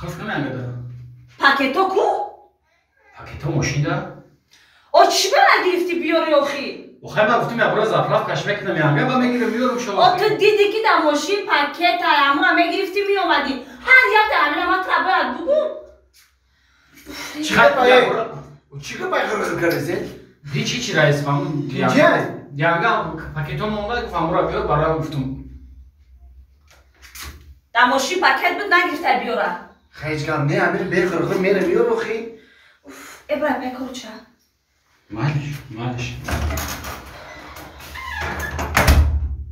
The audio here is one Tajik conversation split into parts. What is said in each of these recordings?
Қулф намеангада. Пакето ку? Пакето мошинда? О чӣ ба нагирифтӣ биёри охи? Охай ман гуфтам ябора заправкаш мекунам янга ба мегирам меёрам шо. О ту дидӣ ки дар мошин пакета амура мегирифтӣ меомадӣ. Ҳар якта амина ман тра бояд бугум. Чӣ гапай ғирғир кардесед? Ди чӣ чи раис фамун? Янга пакето монда гуфт амура биёр бароям гуфтум. Дар мошин пакет буд нагирифта биёра. Ҳеҷ гап не, амир беғирғир мера меёр охи. Уф, э бра пекорча. Малиш, малиш.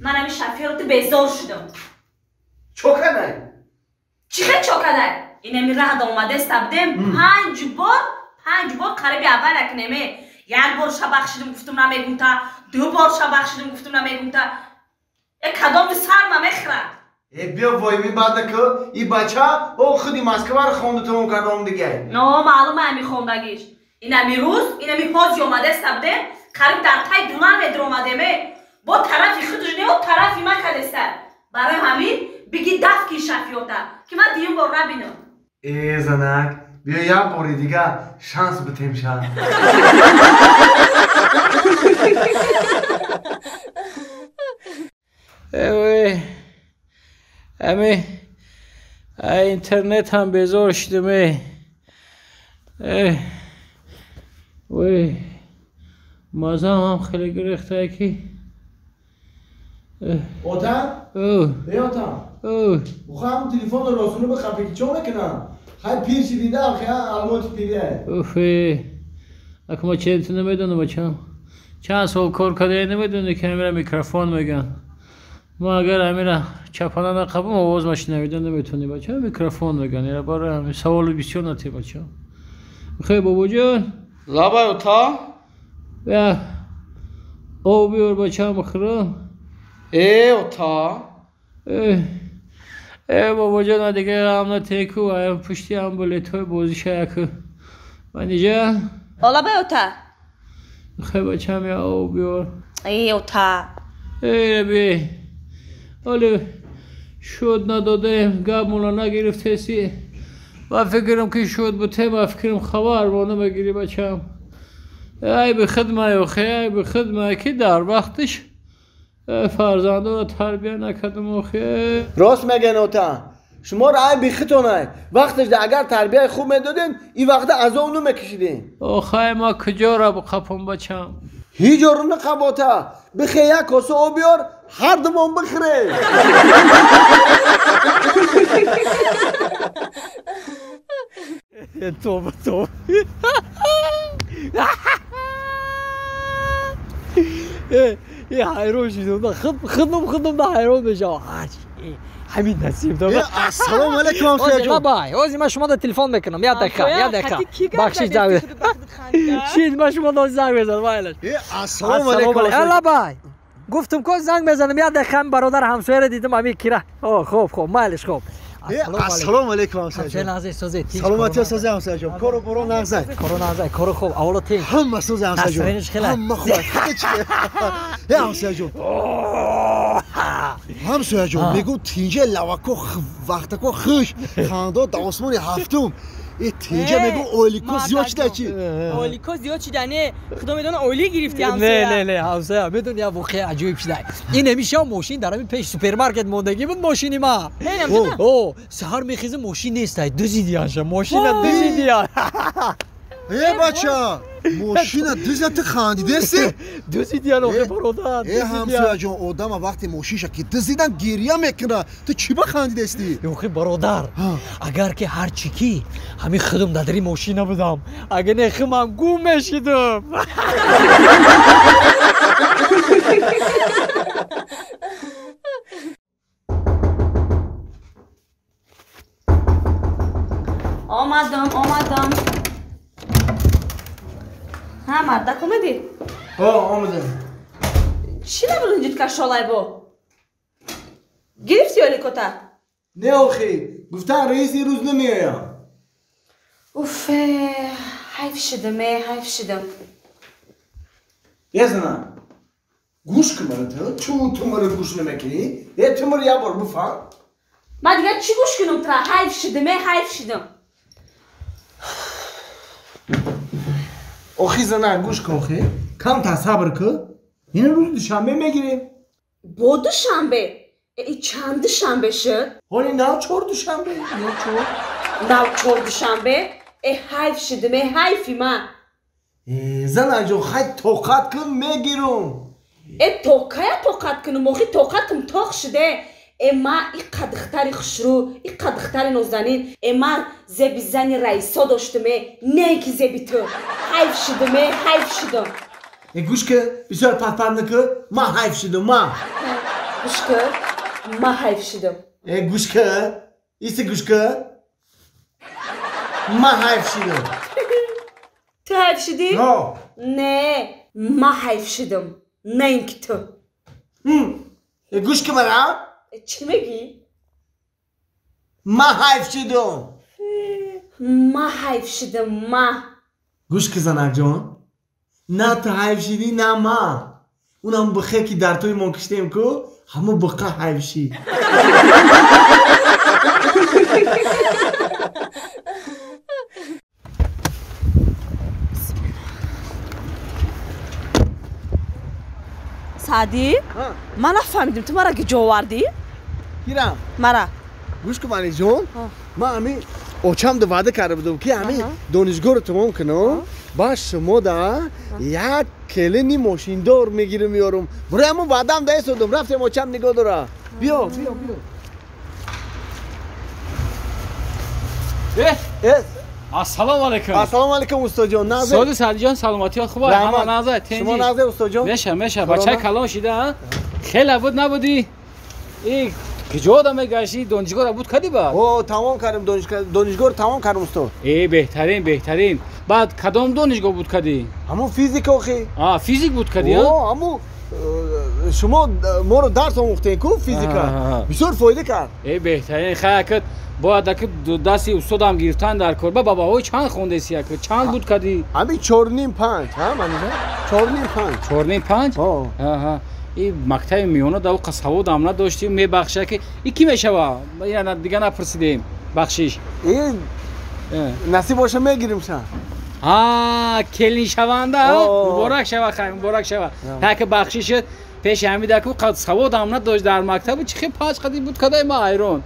Ман ами шофёру ту безор шудам. Чоканай? Чӣ хел чоканай? Инами раҳда омадеста будем, панҷ бор қариби аввал якнеме. Як бор шабахшидим гуфтум намегум та, ду бор шабахшидим гуфтум намегум та. Э кадоми сарма мехӯрад? Э биё войми баъда ки и бача о худи Москваро хонда тамом кардам дигай. Но маълума ами хондагиш. Инами рӯз, инами ҳози омадеста будем, қариб дар тай дуна метр омадеме. Бо тарафи худаш не, о тарафи ма кадеста. Барои ҳамин биги дафт ки шафиёта, ки ман дуюм бор набинам. Э занак, биё як бори дига шанс битем ша. Эве, ами интернет ҳам безор шудем. Э вой, мазам ҳам хеле гирифтае ки. Отам? Э отам. Бухам телефонро росуно ба хафаки чо мекунам? Хай пир шидида охи алмоти пирия. Уфе. Ака ма ченту намедонам бачам. Чанд сол кор кардае намедонӣ ки амира микрофон меган. Ма агар амира чапана нақабам овоз ма шунавида наметонӣ бачам, микрофон меган. Ира барои ҳамин саволи бисёр натӣ бачам. Хей бобоҷон. Лабай ота. Я об биёр бачам бихӯрам. Э ота. Э бобоҷон, дигар ҳам натеку пушти ҳам билетҳои бозиша яку. Манижа? Олабай ота. Хей бачам я об биёр. Э ота. Э раби. Оли шуд надодаем, гап мула нагирифтеси. Ма фикрам ки шуд бутем, ма фикрам хабар бо намегирӣ бачам. Айби хидмай охе, айби хидмай ки дар вақтиш фарзандонро тарбия накардам охе. Рост мегӯян ота. Шуморо айби хитонай. Вақташ агар тарбияи хуб медодем, ин вақта азоб намекашидем. Охай ма куҷоро бқапам бачам? Ҳеҷ ҷоро нақаб ота. Бихе як коса об биёр, ҳар думон бихӯрем. Тоба тоба. Ҳайрон шудам. Худам да ҳайрон мешавам. Ҳамин насиб да. Ассалому алайкум ҳамсояҷон. Бабай, ҳозир ман шумо да телефон мекунам. Як дақиқа, як дақиқа. Бахшиш занг. Шид ман шумо да занг мезанам, вайлаш. Ассалому алайкум. Лабай. Гуфтум ко занг мезанам, як дақиқа бародар ҳамсояро дидам ҳамин кира. О, хуб, хуб, майлиш хуб. Ассалому алайкум ҳамсояҷон. Саломатӣ созӣ ҳамсояҷон. Кору боро нағзай. Кору нағзай, кору хуб, аввало тинҷ. Ҳама созӣ ҳамсояҷон. Ҳама хуб. Э ҳамсояҷон. Ҳамсояҷон, мегӯ тинҷа лавако вақтако хуш, хандо дар осмони ҳафтум. Э тинҷа мегӯ ойлико зиёд шуда чи? Ойлико зиёд шуда не, худо медона ойлӣ гирифти ҳамсоя. Не, не, не, ҳамсоя, медони як воқеа аҷоиб шуда. Ин ҳамеша мошин дар ҳамин пеш супермаркет мондагӣ буд мошини ма. О, саҳар мехезам мошин нестай, дуздидиянша, мошина дуздидиян. Э бача, мошина дузда ту хандидеси? Дуздидиян охе бародар. Э ҳамсояҷон, одама вақте мошинша ки дуздидан гиря мекунад, ту чӣ ба хандидести? Охе бародар, агар ки ҳар чӣ ки ҳамин худам дар дари мошина будам, агар не худам гум мешидам. Омадам, омадам. Ҳа, мардак омадӣ? Ҳо, омадам. Чӣ набуринҷид кашолай бо? Гирифтӣ оликота? Не охи, гуфтан раис ин рӯз намеоям. Уфе, ҳайф шудам, э, ҳайф шудам. Е зана, гӯш кун мара ту, чун ту мара гӯш намекунӣ? Е ту мара як бор бифаҳм. Ман дигар чӣ гӯш кунам тура? Ҳайф шидим, ҳайф шидим. Охи зана гӯш кун охи. Камтар сабр кун. Ина рӯзи душанбе мегирем. Бо душанбе? Чанд душанбе шуд? Ҳоли нав чор душанбе. Нав чор. Нав чор душанбе? Ҳайф шидим, ҳайфи ман. Занаҷон, хай тоқат кун, мегирум. Тоқая тоқат кунум, охи тоқатам тоқ шуде. Ма иқа духтари хушрӯ, иқа духтари нозанин, ма зеби зани раисо доштум, не ки зеби ту. Ҳайф шидим, ҳайф шидим. Гӯш ки, бисёр патпат накун, ман ҳайф шидим, ман. Гӯш ки, ман ҳайф шидим. Гӯш ки, иси гӯш ки, ман ҳайф шидим. Ту ҳайф шидӣ? Не, ман ҳайф шидим, на ин ки ту. Гӯш ки мара? Чӣ мегӣ? Ман ҳайф шидим. Ман ҳайф шидим, ман. Гӯш ки занакҷон, на ту ҳайф шидӣ, на ман. Унам бихе ки дар тӯи мо киштем ку, ҳамо биқа ҳайф шид. Саъдӣ, ман нафаҳмидим, ту мара куҷо овардӣ? Кирам? Мара. Гӯш кун Маниҷон, ман ҳамин очам да ваъда карда будам ки ҳамин донишгоҳро тамом кунам, баъд шумо да як келини мошиндор мегирам меёрам. Барои ҳамон ваъдаам да истодам, рафтем очам нигоҳ дора. Биё, биё, биё. Ассалому алайкум. Ассалому алайкум устодҷон. Назар. Соди Саъдиҷон, саломатият хуб аст? Ҳама назар, тенҷи. Шумо назар устодҷон? Меша, меша. Бачаи калон шида, а? Хеле буд набудӣ? И куҷо одам мегашти? Донишгоҳро буд кардӣ баъд? О, тамом кардем донишгоҳро тамом кардем устод. Беҳтарин, беҳтарин. Баъд кадом донишгоҳ буд кардӣ? Ҳамон физик охи. А, физик буд кардӣ, а? О, ҳамон шумо моро дарс омӯхтем ку физика. Бисёр фоида кард. Беҳтарин. Хай акад бояд аки дасти устодам гирифтан дар кор. Ба бабаҳои чанд хондеси аки? Чанд буд кардӣ? Ҳамин 4.5, ҳа Манижа? 4.5. 4.5? Аҳа. И мактаби миёна да оқа саводам надоштим, мебахша ки и ки мешава? Ина дига напурсидем. Бахшиш. И насиб боша мегирим ша. А, келиншаванда, муборак шава, хай, муборак шава. Таки бахшиш пеши ҳамида ку қад саводам надошт дар мактаб, чи хе панҷ қади буд кадай ма айрон.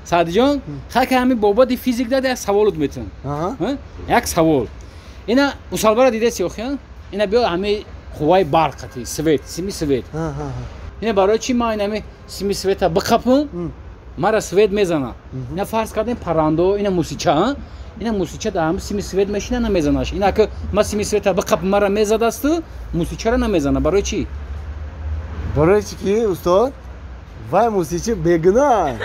Саъдиҷон, хаки ҳамин бобати физик дад як саволут метун. Як савол. Ина усалбара дидаси охи? Ина биё ҳамин қувваи барқ қати, свет, сими свет. Ина барои чи ман ҳамин сими света биқапум, мара свет мезана. Ина фарз кардем паррандо, ина мусича, ина мусича дар ҳамин сими свет мешина намезанаш. Ина ки ма сими света биқапум, мара мезадасту, мусичара намезана. Барои чи? Барои чи ки устод? Вай мусичи бегуноҳ.